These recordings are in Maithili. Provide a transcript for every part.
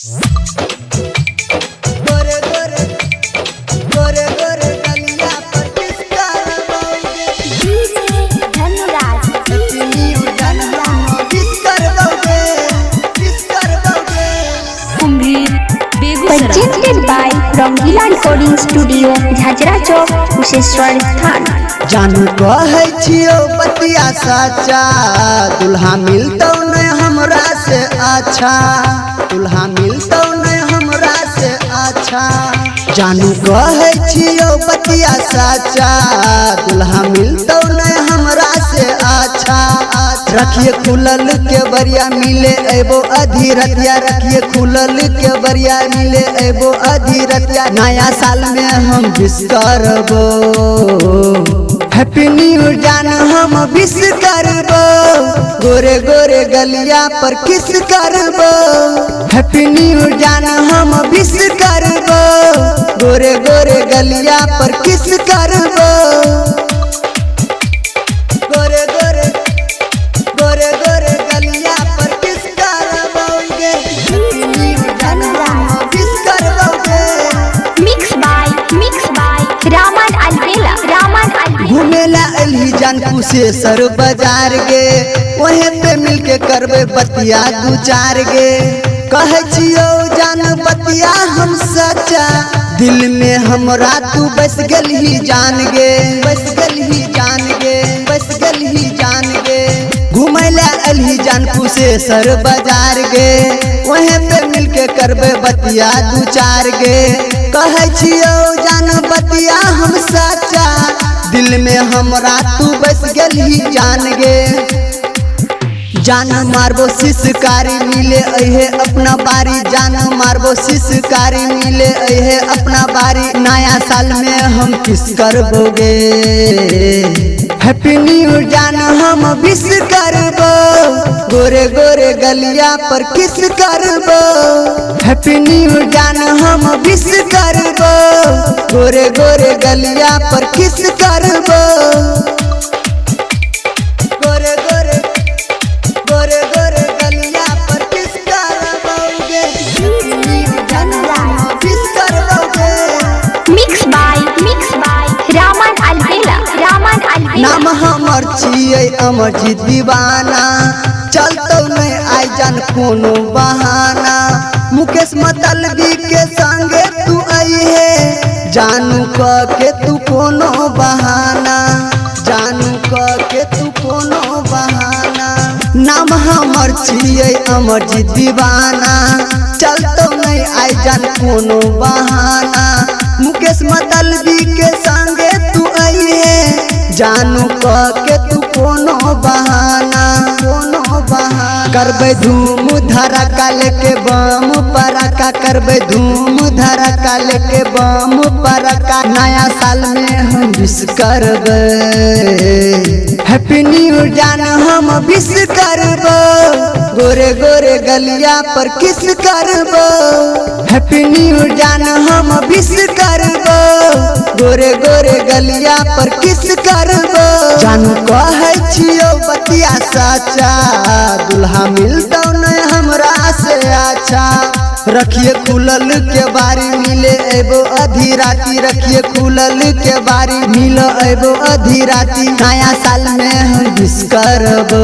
गोरे गोरे गोरे गोरे गलिया पर किस करबौगे। डीजे धनुराज। हैप्पी न्यू जान हम विश करबौगे, विश करबौगे। Kumbhir Begusarai. Presented by Rangila recording studio, Jhajra Chowk, Kusheshwar Sthan. जानू कहै छियौ बतिया सच्चा, दुल्हा मिलतौ नै हमरा से अच्छा, दुल्हा मिलतौ नै हमरा से अच्छा। जानू कहै छियौ बतिया सच्चा, दुल्हा मिलतौ नै हमरा से अच्छा। रखिए खुलल के बरिया मिले एबो अधीरतिया, रखिए खुलल के बरिया मिले एबो अधीरतिया। नया साल में हम विश करबो, हैप्पी न्यू जान हम विश करबो। गोरे गोरे गलिया पर किस करबो, हैप्पी न्यू जान हम विश करबो। गोरे गोरे गलिया पर किस करबो। गोरे गोरे गोरे गोरे गलिया पर किस करबोगे, हैप्पी न्यू जान हम wish करबोगे। Mix by Raman Albela, Raman Albela. घूमेला अलही जान कुशेश्वर बाजार गे, वहीं पे मिलके करबे बतिया दू चार गे। कहै छियौ जान बतिया हम सच्चा, दिल में हमरा तू बस गेलही जान गे, बस गेलही जान गे, बस गेलही जान गे। घूमेला अलही जान कुशेश्वर बाजार गे, वहीं पे मिलके करबे बतिया दू चार गे। कहै छियौ जान बतिया हम सच्चा, दिल में हमरा तू बस गेलही जान गे। जान मारबो शिशकारी मिले अहे अपना बारी, जान मारबो शिशकारी मिले अहे अपना बारी। नया साल में हम किस करबोगे, हैप्पी न्यू जान हम विश करबो। गोरे गोरे गलिया पर किस करबो, हैप्पी न्यू जान हम विश करबो। गोरे गोरे गलिया पर किस करबो। गोरे गोरे गोरे गोरे गलिया पर किस करबोगे, हैप्पी न्यू जान हम wish करबोगे। Mix by Raman Albela, Raman Albela. नाम हमर छियै अमरजीत दीवाना, चलतौ नै आइ जान कोनो बहाना। मुकेश मतलबी के संगे तू अइहे, जानू क के तू कोनो बहाना, जानू क के तू कोनो बहाना। नाम हमर छियै अमरजीत दीवाना, चलतौ नै आइ जान कोनो बहाना। मुकेश मतलबी के संगे तू अइहे, जानू क के तू कोनो बहाना, कोनो बहाना। करबै धूम धड़ाका लेके बम पराका, करबै धूम धड़ाका लेके बम पराका। नया साल में हम विश करबै, हैप्पी न्यू जान हम विश करबो। गोरे गोरे गलिया पर किस करबो, हैप्पी न्यू जान हम विश करबो। गोरे गोरे गलिया पर किस करबो। जानू कहै छियौ बतिया सच्चा, दुल्हा मिलतौ नै हमरा से अच्छा। रखिए खुलल के बारी मिले एबो आधी राती, रखिए खुलल के बारी मिले एबो आधी राती। नया साल में हम विश करबो,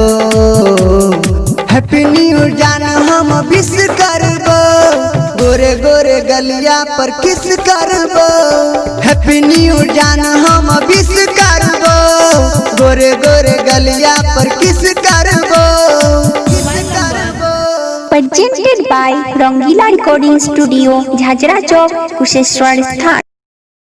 हैप्पी न्यू जान हम विश करबो। गोरे गोरे गलिया पर किस करबो, हैप्पी न्यू जान हम विश करबो। गोरे गोरे गलिया पर किस करबो, किस करबो। Presented by Rangila recording studio, Jhajra Chowk, Kusheshwar Sthan.